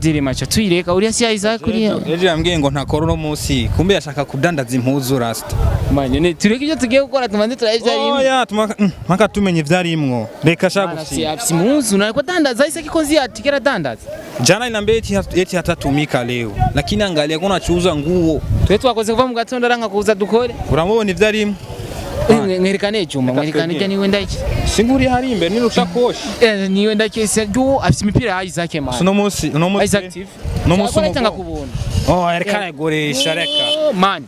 Ziri macha tuyireka uriya si Isaac uriya. Ejo yambwiye ngo ntakora uno munsi, kumbe yashaka kudandaza impuzu rasta. Manye tureke ibyo tugiye gukora, tumanze turabe ivyo arimwo. Oya, mpaka tumenye ivyarimwo, reka shaka Mana, si gusiba. afise impuzu nariko adandaza Isaac ko nzi ati kera adandaza. Jana inambia eti hatatumika leo, lakini angalia kuna chuuza nguo. Twe twakoze kuva mu gatondo aranka kuza dukore. Uramubona ivyarimwo? Mwerekane Juma, mwerekane twegere. ijya niwe ndaki. Singuri hari imbere ni rushakoshi. Niwe ndaki se ju afise imipira ya Isaac man. Uno munsi, uno munsi. Isaac TV. Uno munsi. Aratanga kubuntu. Oh, reka nagurisha reka. Oh, man.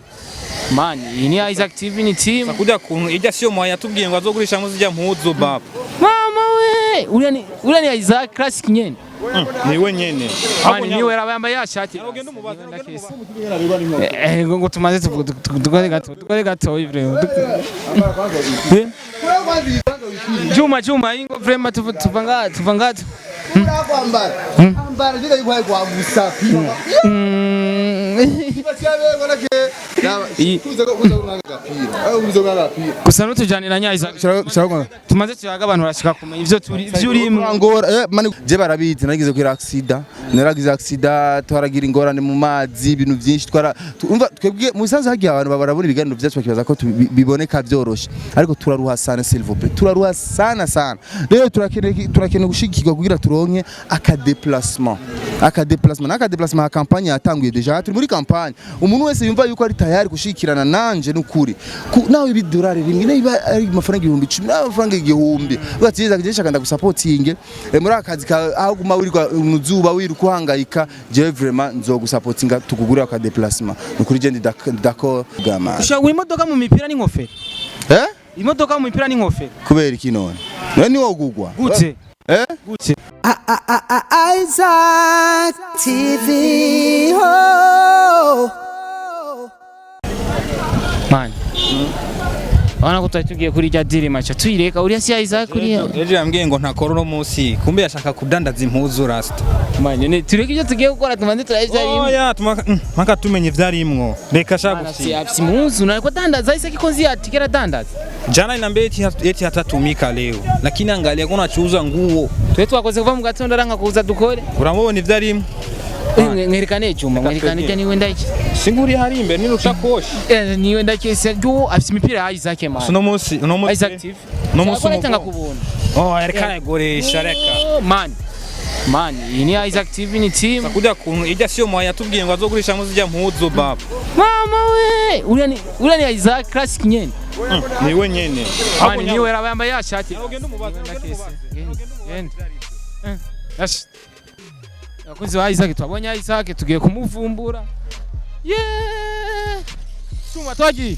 Man, iyi ni Isaac TV, ni team. Kujya kuntu ijya siyo mwanya yatubwiye ngo azogurisha muzijya mpuzu baba. Mama we, uriya ni Isaac Classic nyene. Niwe nyene. Man, niwe raba yambaye ya shati. Ugenda umubaze, ugenda umubaze. Ngo tumaze dukore gato, dukore gato ivre. Juma, Juma, ingo vrema tuva nga, tuva nga. Kwambara ambara ndio yuko kwa gusa. Gusa nutujanira nya Isaac. Tumaze tuyaga abantu barashika kumenya ivyo turi ivyo urimwo. Ngora mani je barabizi naragize kuri accident, naragize accident, twaragira ingorane mu mazi, ibintu byinshi twara umva twebwe mu bisanzwe hagiye abantu barabona ibiganiro byacu bakibaza ko biboneka byoroshe, ariko turaruha sana, s'il vous plaît, turaruha sana sana. Rero turakeneye gushigikirwa kugira turonke aka déplacement, aka déplacement n'aka déplacement. Ya campagne yatanguye déjà, turi muri campagne. Umuntu wese yumva yuko ari tayari gushikirana nanje n'ukuri, nawe ibi dolari rimwe, niba ari amafaranga 10,000, nawe amafaranga 1,000, ugatiyeza kijesha kanda gusapotinge muri akazi ka aho guma wirirwa mu zuba wiruka uhangayika, jewe vraiment nzogusapotinga tukugurira aka déplacement. Nukuri je ndi d'accord gama. Ushaka kugura imodoka mu mipira n'inkofero? Eh. Imodoka mu mipira n'inkofero. Kubera iki none? None ni wogugwa? Gute? Eh. Gute? Isaac TV. Oh. Man. Urabona ko twari tugiye kuri rya diri macha tuyireka uriya si Isaac uriya. Ejo yambwiye ngo ntakora uno munsi, kumbe yashaka kudandaza impuzu rasta. Manye tureke ibyo tugiye gukora, tumanze turabe ivyo arimwo. Oya, mpaka tumenye ivyarimwo, reka shaka Mana, si gusiba. afise impuzu nariko adandaza Isaac ko nzi ati kera adandaza. Jana inambia eti hatatumika leo, lakini angalia kuna chuuza nguo. Twe twakoze kuva mu gatondo aranka kuza dukore. Uramubona ivyarimwo? Mwerekane Juma, mwerekane ijya niwe ndaki. Singuri hari imbere ni rushakoshi. Niwe ndaki se ju afise imipira ya Isaac man. Uno munsi, uno munsi. Isaac TV. Uno munsi. Aratanga kubuntu. Oh, reka nagurisha reka. Oh, man. Man, iyi ni Isaac TV, ni team. Kujya kuntu ijya siyo mwanya yatubwiye ngo azogurisha muzijya mpuzu baba. Mama we, uriya ni Isaac Classic nyene. Niwe nyene. Man, niwe raba yambaye ya shati. Ugenda umubaze, ugenda umubaze. Genda. Ash. Abakunzi ba Isaac twabonye Isaac tugiye kumuvumbura. Yeah! Chuma twagiye.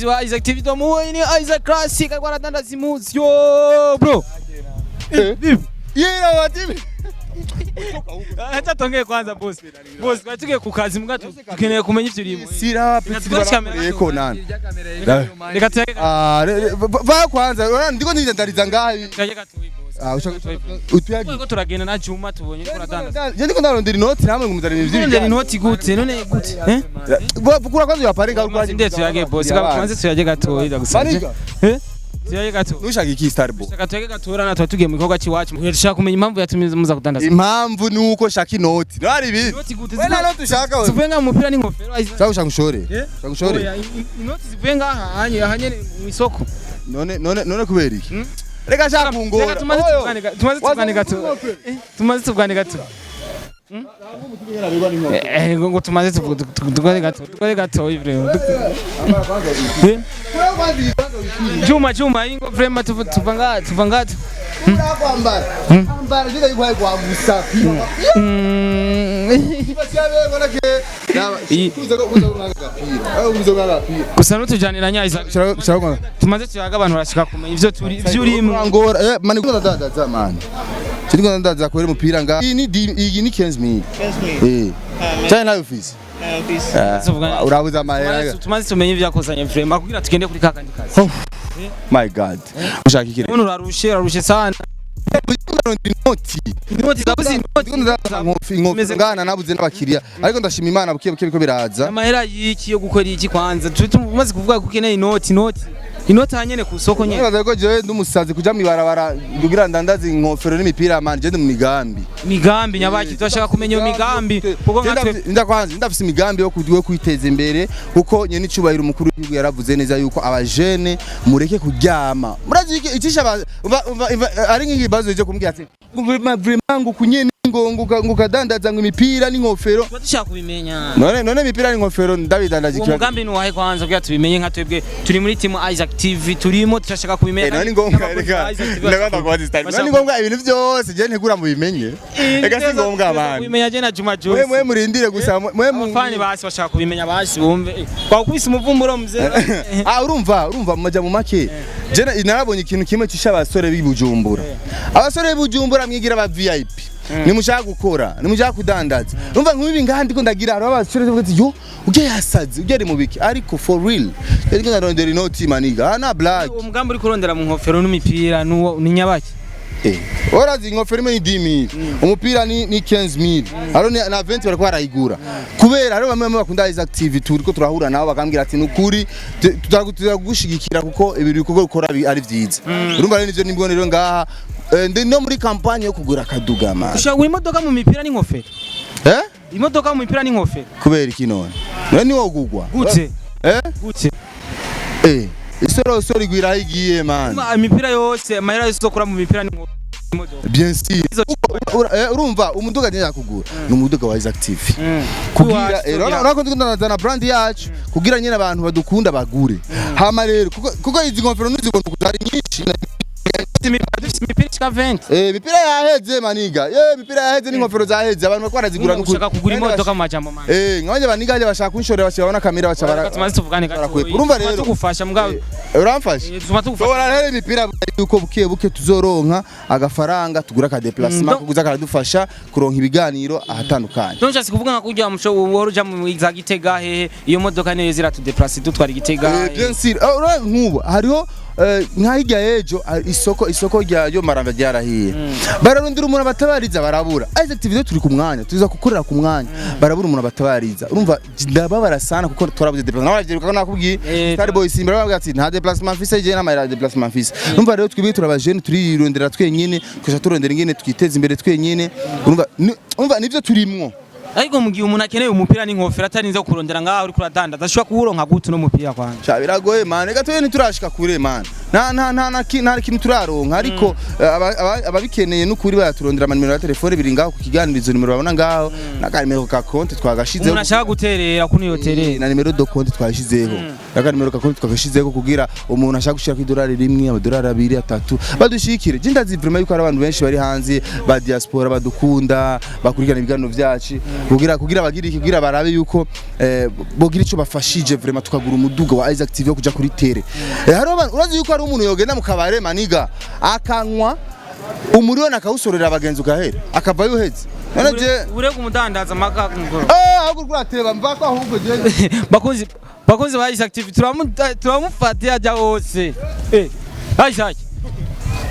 Wa Isaac TV twamuwe ni Isaac Classic ariko aradandaza impuzu. Yo bro. Yera watibi. Acha tuongee kwanza boss. Boss, twari tugiye ku kazi mbwa dukeneye kumenya ivyo urimo. Sira petit barakoreyeko nani? Reka tuyage. Ah, va kwanza ora ndiko ndidandariza ngaha. Tuyage gatoyi boss. Ah, ushaka utuyagi? Turiko turagenda na Juma tubonye uriko uradandaza. Je ndiko ndarondera inoti namwe ngumuzana ibintu Turondera vy'ibijyanye. inoti gute? None gute? Eh? Kura kwanza uyaparenga uko. Mazi ndetse tuyage boss. Tubanze tuyage gatoyi ndagusabye. Mariga. Eh? Tuyage gatoyi. Nushaka iki Starbo? Shaka tuyage gatoyi rana twari tugiye mu gikorwa c'iwacu. Dushaka kumenya impamvu yatumye muza kudandaza. Impamvu ni uko shaka inoti. Ntari ibindi. Inoti gute? We nta noti ushaka we. Zivuye ngaha mu mupira n'ingofero. Isaac. Shaka ushaka ushore. Eh? Shaka ushore. Oya, inoti zivuye ngaha hanye hanyene mu isoko. None kubera iki? Hmm? Reka shaka kungora. Reka tumaze Oyo. tuvugane tumaze tuvugane gato. Tumaze tuvugane gato. Ngo tumaze dukore gato, dukore gato ivre. Juma, Juma, ingo vrema tuva nga, tuva nga. Kwambara ambara ndio yuko kwa gusa. Gusa nutujanira nya Isaac. Shaka Tumaze tuyaga abantu barashika kumenya ivyo turi ivyo urimwo. ngora mani ndadandaza mani. Ndiko ndadandaza kwera umupira nga. Iyi ni 15,000. Eh. Cyane nayo office. Urabuza amahera. Tumaze tumenye ivyakozanye vrema kugira tugende kuri kakandi kazi. My God. Ushaka ikire. Umuntu urarushe, urarushe sana. ndarondera inoti. Inoti zabuze, inoti. Ndiko ndadandaza inkofero ngana nabuze n'abakiriya, ariko ndashima Imana, buke buke biriko biraza. Amahera y'iki yo gukora iki? Kwanza tumaze kuvuga ko ukeneye inoti, inoti, inoti hanyene ku soko nyene. Nibaza ko jewe ndi umusazi kuja mw'ibarabara kugira ndandaze inkofero n'imipira? Man, je ndi mu migambi. Migambi nyabaki? Turashaka kumenya iyo migambi kuko nka twe Ndakwanza ndafise imigambi yo kwiteza imbere, kuko nyene icubahiro umukuru w'igihugu yaravuze neza yuko abajene mureke kuryama. Murazi icisha ari nk'ikibazo je kumbwira ati vraiment, vraiment, ngo kunyene ngo kadandaza ngo imipira n'inkofero. Tuba dushaka kubimenya. None imipira n'inkofero ndabidandaza Uwo ikibazo? mugambi ni uwahe kwanza kugira tubimenye? Nka twebwe turi muri team Isaac TV, turimo turashaka kubimenya. Eh, none ni ngombwa, reka ndagomba kubaza style, none ni ngombwa ibintu byose je ntegura mu bimenye? Reka, si ngombwa abantu. Kubimenya je na Juma Mwe Joyce. mwe murindire gusa mwe Abafani basi bashaka kubimenya, basi bumve. Kwa kubisa umuvumburo mzee. Ah, urumva mu majambo make, je narabonye ikintu kimwe cisha abasore b'i Bujumbura. Abasore b'i Bujumbura mwigira aba VIP, nimushaka gukora, nimushaka kudandaza. Urumva nk'ibi ngaha ndiko ndagira, hariho abasore bavuga ati: "Yo, ujye yasaze, ujye ari mu biki?" Ariko for real, ndiko ndarondera inoti, my nigga, ah, na blague. Uwo mugambi uri kurondera mu nkofero n'imipira nuwo ni nyabaki? Eh, urazi inkofero imwe ni 10,000, umupira ni 15,000, haro na 20 bariko barayigura, kubera hariho bamwe bamwe bakunda Isaac TV, turiko turahura nabo bakambwira ati: "Nukuri turagushigikira kuko ibintu bikorwa ukora ari vyiza." Urumva rero nivyo nibwo rero ngaha ndi no muri campagne yo kugura akaduga, man. Ushaka kugura imodoka mu mipira n'inkofero? Eh. Imodoka mu mipira n'inkofero? Kubera iki none? None ni wogugwa? Gute? Eh. Gute? Eh, isorosoro igwira aho igiye, man. Imipira yose, amahera yose uzokura mu mipira n'inkofero, imodoka? Bien sûr. Urumva umuduga ngiye kugura ni umuduga wa Isaac TV kugira urabona ko ndiko ndazana brand yacu kugira nyine abantu badukunda bagure. Hama rero kuko izi ngofero nuzibona ukuntu ari nyinshi. Dufise imipira ishika 20. Eh, imipira yaheze, my nigga, eh, imipira yaheze n'inkofero zaheze, abantu bariko barazigura n'ukuri. Ushaka kugura imodoka mu majambo make? Eh, nk'abanye ba nigga bashaka kunshorera, bashaka kamera baca bara Reka tumaze tuvugane gato. barakwepa. Urumva rero tugufasha mbwa. Uramfasha. Tuma tugufasha. Tubona rero imipira yuko buke buke tuzoronka agafaranga tugura ka déplacement kuguza karadufasha kuronka ibiganiro ahatandukanye. Donc nshatse kuvuga nka kurya musho uhora uja mu za Gitega hehe, iyo modoka niyo ziratudeplace dutwara Gitega. Eh, bien sûr. Ah, urabona nk'ubu hariho nka hirya y'ejo, isoko rya yo Maramvya ryarahiye, bararondera umuntu abatabariza barabura. Isaac TV turi ku mwanya, tuza gukorera ku mwanya, barabura umuntu abatabariza. Urumva ndababara sana kuko twarabuze déplacement, nawe urabyibuka ko nakubwiye Star Boy Simba baravuga ati: "Nta déplacement mfise je, n'amahera ya déplacement mfise." Urumva rero twebwe turabajene, turirondera twenyine, tukaja turondera ingene twiteza imbere twenyine. Urumva urumva nivyo turimwo. Ariko mu gihe umuntu akeneye umupira n'inkofero atarinze kurondera ngaho uriko uradandaza, ashobora kuwuronka gute uno mupira kwanza? Sha, biragoye man, reka twe ntiturashika kure man, nta kintu turaronka, ariko ababikeneye n'ukuri bayaturondera, amanimero ya telefone biri ngaho ku kiganirizo, nimero babona ngaho n'akanimero ka konti twagashizeho. Umuntu ashaka guterera kuno yoterera? Na nimero de konti twashizeho, n'akanimero ka konti twagashizeho kugira umuntu ashaka gushira ku idolari rimwe, amadolari abiri, atatu, badushikire. Je ndazi vraiment yuko hari abantu benshi bari hanze ba diaspora badukunda, bakurikirana ibiganiro vyacu kugira bagire iki, kugira barabe yuko bogira ico bafashije vraiment tukagura umuduga wa Isaac TV wo kuja kuri terrain. Hariho abantu, urazi yuko hari umuntu yogenda mu kabare, my nigga, akanywa umuriyoni akawusorera abagenzi ugahera akavayo uheze. None je Urega umudandaza maka ngoro. Eh, ahubwo uriko urateba mvako, ahubwo je Bakunzi ba Isaac TV, turamufata ajya hose. Eh, Isaac,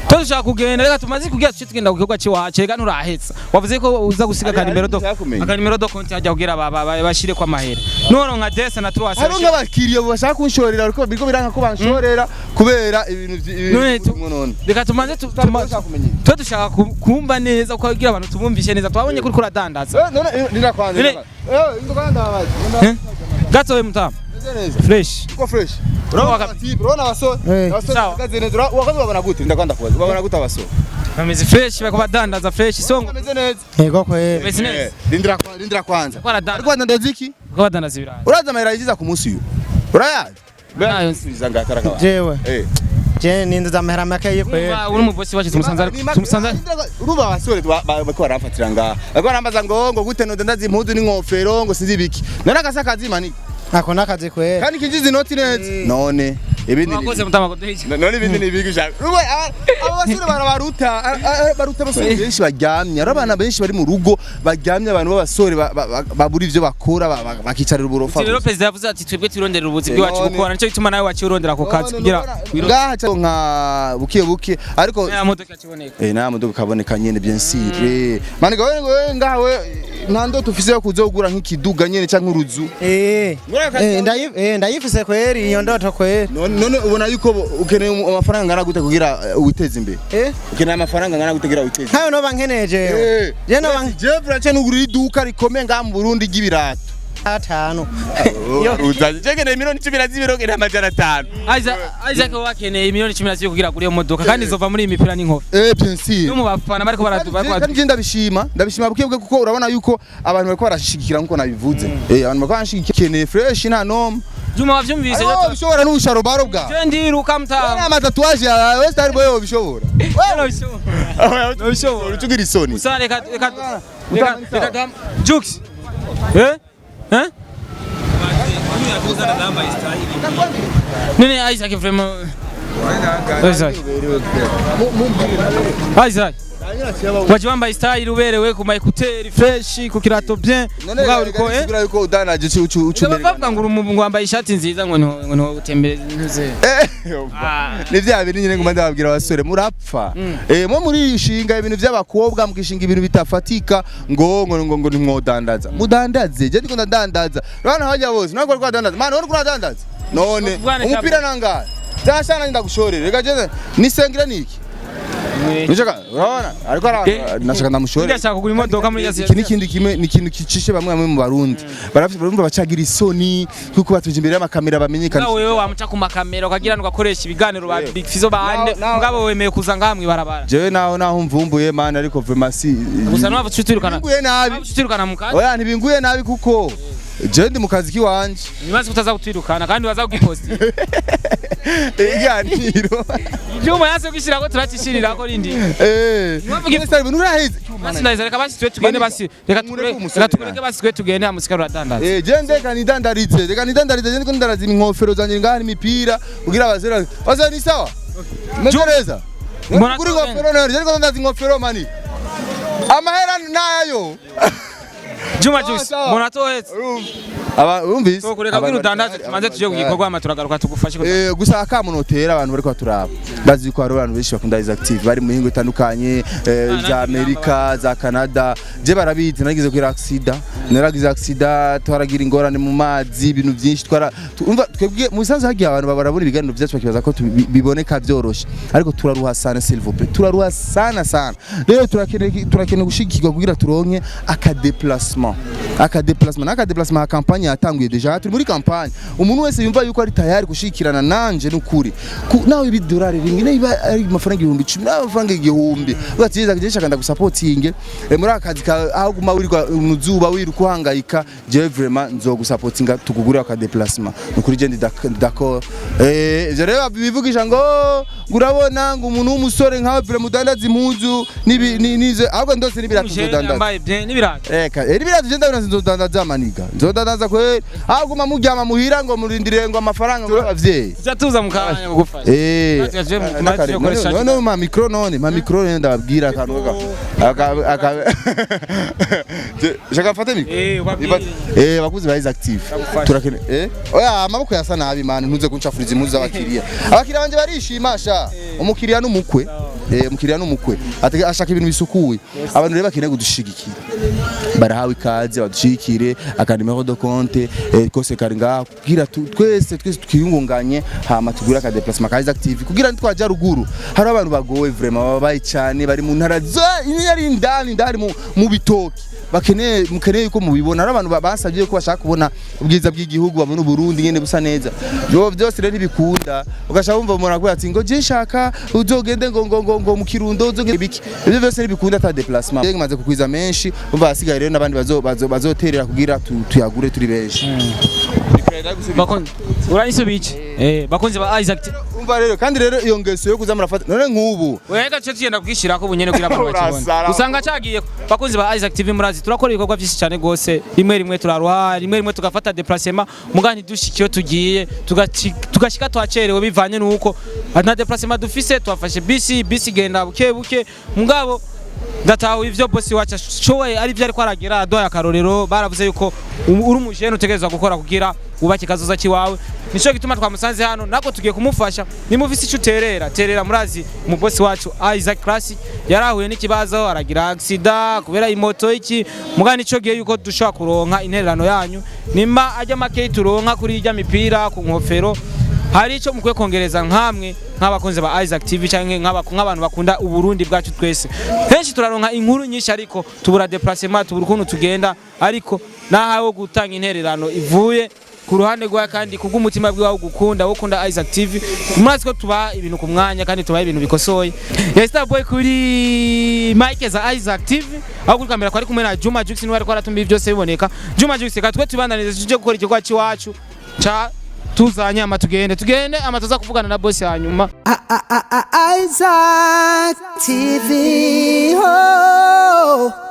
tushaka kugenda, reka tumaze kugira tuce tugenda ku gikorwa ciwacu. Reka nturaheza, wavuze ko uza gusiga akanimero do Hari akanimero do konti hajya kugira bashire kwa mahera noronka desa na trois. Hari nk'abakiriya bashaka kunshorera ariko biriko biranka ko banshorera kubera ibintu None ibintu none. Reka tumanze Ushaka kumenya iki? twe dushaka kumva neza ko kugira abantu tubumvishe neza, twabonye kuri kuradandaza. Eh, none nira kwanza. Eh, ndo kwanza ndababaza. Eh? Gatowe mutama. Meze neza. Fresh. Uko fresh. Urabona abatipe, urabona abasore. Abasore Sawa. bahagaze neza. Wakoze babona gute? Ndakwanda kubaza. Babona gute abasore? Bameze fresh, bariko badandaza fresh songo. Bameze neza. Yego kweli. Bameze neza. Rindira kwanza. Bariko baradandaza. Ariko ndazi iki? Bariko badandaza ibirayi. Uraza amahera yiziza ku munsi uyu. Urayazi? Nayo. Subiza ngaho ataraka. Jewe. Eh. Je nindiza amahera make yikweli. Urumva uri umubosi wacu tumusanze tumusanze. Urumva abasore bariko baramfatira ngaha. Bariko barambaza ngo gute node ndazi impuzu n'inkofero ngo sinzi ibiki. None akasa kazi, my nigga. Ako nakazi kweli. Kandi kinjiza inoti neza. None. Ibindi ni Wakoze mutama kuduhije. None ibindi ni ibiki ushaka? Urumva, aba basore barabaruta, baruta abasore benshi baryamye. Ari abana benshi bari mu rugo baryamye, abantu b'abasore babura ivyo bakora, bakicarira uburofa. Rero perezida yavuze ati twebwe turonderera ubuzi bw'iwacu None- gukora, nico gituma nawe waciye urondera ako kazi kugira ngaha ca nka buke buke, ariko ya modoka kiboneka. Nta modoka kaboneka nyene, bien sûr. Maniga wewe ngaha, we nta ndoto ufise yo kuzogura nk'ikiduga nyene canke uruzu? Ndayifise kweri iyo ndoto kweri. None ubona yuko ukeneye amafaranga angana gute kugira witeze imbere? Ukeneye amafaranga angana gute kugira witeze imbere? Nkayo noba nkeneye jewe. Je noba Jewe vrace nugura iduka rikomeye ngaha mu Burundi ry'ibirato. atanu. Uzaje nkeneye 12 500,000. Isaac wakeneye 12 miliyoni kugira agure iyo modoka, kandi izova muri iyi mipira n'inkofi. Bien sûr. No mu bafana bariko baradu bariko Kandi je ndabishima buke buke, kuko urabona yuko abantu bariko barashigikira nkuko nabivuze. Abantu bariko barashigikira, keneye fresh, nta noma. Juma wavyumvise? Ayo bishobora n'ubusharobaro bwa. Je ndiruka mutama. Ama tatouage yawe, we star boy, ubishobora. Nobishobora. Ucugira isoni. Gusa reka Jux. Eh? Eh? None Isaac vraiment, Isaac. Isaac. Waje wambaye style, uberewe ku ma écouteur fresh, ku kirato bien. None Mugabo uriko sigura yuko udanaje ucu ucu. Bavuga ngo uri ngo wambaye ishati nziza, ngo niho utembereza ntuze. Ni vya bintu nyine nguma ndababwira, abasore murapfa. Mwo murishinga ibintu by'abakobwa, mukishinga ibintu bitafatika, ngo ntimwodandaza. Mudandaze, je ndiko ndadandaza. Urabona hajya bose, ntabwo bariko badandaza. Mana, uriko uradandaza. None Bwana umupira nangahe? Byashana ndagushorera. Reka je nisengira niki? Nishaka urabona ariko nashaka ndamushorera. Ndashaka kugura imodoka muri Iki ni ikindi kimwe, ni ikintu kicishe bamwe bamwe mu Barundi. Barafite, barumva bacagira isoni kuko batuje imbere y'amakamera bamenyekana. Nawe wewe wamuca ku makamera ukagira ngo ugakoresha ibiganiro ba Big Fizzo bande, mugabo wemeye kuza ngaha mw'ibarabara. Jewe naho mvumbuye man, ariko vraiment si Gusa ntabwo tutirukana. Binguye nabi. Ntabwo tutirukana mu kazi. Oya, ntibinguye nabi kuko jewe ndi mu kazi kiwanje. Nibaze kutaza kutwirukana kandi waza kugiposti. Iganiro. Ibyuma yase gushyirako turakishirirako rindi. Nuraheze. Basi ndahiza, reka basi twe tugende, basi reka Mureke tureke, umusore reka tureke, basi twe tugende hamusigara uradandaza. Je ndeka nidandarize, reka nidandarize, je ndiko ndandariza inkofero zanje ngaha n'imipira kugira abasore basa ni sawa. Meze neza. Mbona Kuri tugende. inkofero none, je ndiko ndandaza inkofero mani. Amahera nayo. Juma Sawa, Juice sawa. mbona tohetse. Aba urumvise? Tukureka kugira udandaze, tumanze tuje ku gikorwa hama turagaruka tugufashe. Gusa akamunotera abantu bariko baturaba, bazi ko hari abantu benshi bakunda Isaac TV bari mu mihingo itandukanye, za Amerika, za Canada. Je barabizi naragize kuri accident, naragize accident, twaragira ingorane mu mazi, ibintu byinshi twara umva twebwe mu bisanzwe hagiye abantu barabona ibiganiro byacu bakibaza ko biboneka byoroshe, ariko turaruha sana, s'il vous plaît, turaruha sana sana. Rero turakeneye gushigikirwa kugira turonke aka déplacement, aka déplacement n'aka déplacement. Ya campagne yatanguye déjà, turi muri campagne. Umuntu wese yumva yuko ari tayari gushikirana nanje n'ukuri, nawe ibi dolari rimwe, niba ari amafaranga 10,000, nawe amafaranga 1,000, ugatiriza kije shaka ndagusapotinge muri aka kazi aho guma wirirwa mu zuba, wiruka uhangayika, je vraiment nzogusapotinga tukugurira aka déplacement. Nukuri je ndi d'accord. Ivyo rero bivugisha ngo urabona ngo umuntu w'umusore nkawe vraiment udandaza impuzu nibi nize, ahubwo ndose n'ibirato nzodandaza. Yambaye bien n'ibirato. Reka, eri birato je ndabona nzodandaza maniga. Nzodandaza kweli. Aho guma muryama muhira ngo murindire ngo amafaranga ngo abavyeyi. Tuza tuza mu kanya kugufasha. Natwe tuje mu- tuje gukoresha. None ma micro, none ma micro, none ndababwira akantu aka Shaka fate micro. Ubabwire. Bakuzi ba Isaac TV. Turakene oya, amaboko yasa nabi man, ntuze kuncafuriza impuzu z'abakiriya. Abakiriya banje barishima sha. Umukiriya n'umukwe. Umukiriya n'umukwe. Ashaka ibintu bisukuye. Abantu rero bakeneye kudushigikira. Barahawe ikaze badushigikire, aka numéro de compte kose kari ngaha kugira twese twese twiyungunganye, hama tugure aka déplacement ka Isaac TV kugira ntitwaja ruguru. Hari abantu bagowe vraiment, bababaye cyane, bari mu ntara ari indani indani mu bitoki, bakeneye, mukeneye yuko mubibona. Hari abantu basabye ko bashaka kubona ubwiza bw'igihugu, babona Uburundi nyene busa neza. Byo byose rero ntibikunda, ugashaka wumva umuntu akubwira ati ngo je nshaka uzogende ngo mu Kirundo uzogende biki. Ibyo byose ntibikunda ata déplacement. Yego, maze kukwiza menshi, umva hasigaye rero n'abandi bazoterera kugira tuyagure turi benshi. Bakunzi uranyisubije. Bakunzi ba Isaac Umva rero, kandi rero iyo ngeso yo kuza murafata none nk'ubu Wega cyo tugenda kugishirako ubunyene kugira abantu bakibone. Urasara. Usanga cagiye. Bakunzi ba Isaac TV, murazi turakora ibikorwa byinshi cyane gose. Rimwe rimwe turaruha, rimwe rimwe tugafata déplacement, mugani dushika iyo tugiye tugashika twacerewe bivanye nuko nta déplacement dufise, twafashe bisi, bisi igenda buke buke. Mugabo ndatawe ivyo bosi wacu ashoboye ari byo ariko aragira aduhaye akarorero. Baravuze yuko uri umujene utegerezwa gukora kugira wubake kazoza kiwawe. Nico gituma twamusanze hano, nako tugiye kumufasha. Nimba ufise ico uterera, terera. Murazi mu bosi wacu Isaac Classic yarahuye n'ikibazo, aragira accident kubera imoto iki. Mugani nico gihe yuko dushobora kuronka intererano yanyu, nimba ajya makeyi turonka kuri ijya mipira, ku nkofero, hari icyo mukwiye kongereza nkamwe nk'abakunzi ba Isaac TV canke nk'abantu bakunda Uburundi bwacu twese. Kenshi turaronka inkuru nyinshi ariko tubura déplacement, tubura ukuntu tugenda, ariko nahawe gutanga intererano ivuye ku ruhande rwa kandi kubw'umutima bwiwawe gukunda, wo ukunda Isaac TV. Murazi ko tubaha ibintu ku mwanya kandi tubaha ibintu bikosoye. Ya Star Boy kuri mic za Isaac TV, aho kuri kamera kwari kumwe na Juma Jux, niwe ariko aratuma ibi byose biboneka. Juma Jux, katwe tubandanize tuje gukora igikorwa cy'iwacu ca tuzanye ama tugende ama tuza kuvugana na boss hanyuma. Isaac TV. Oh.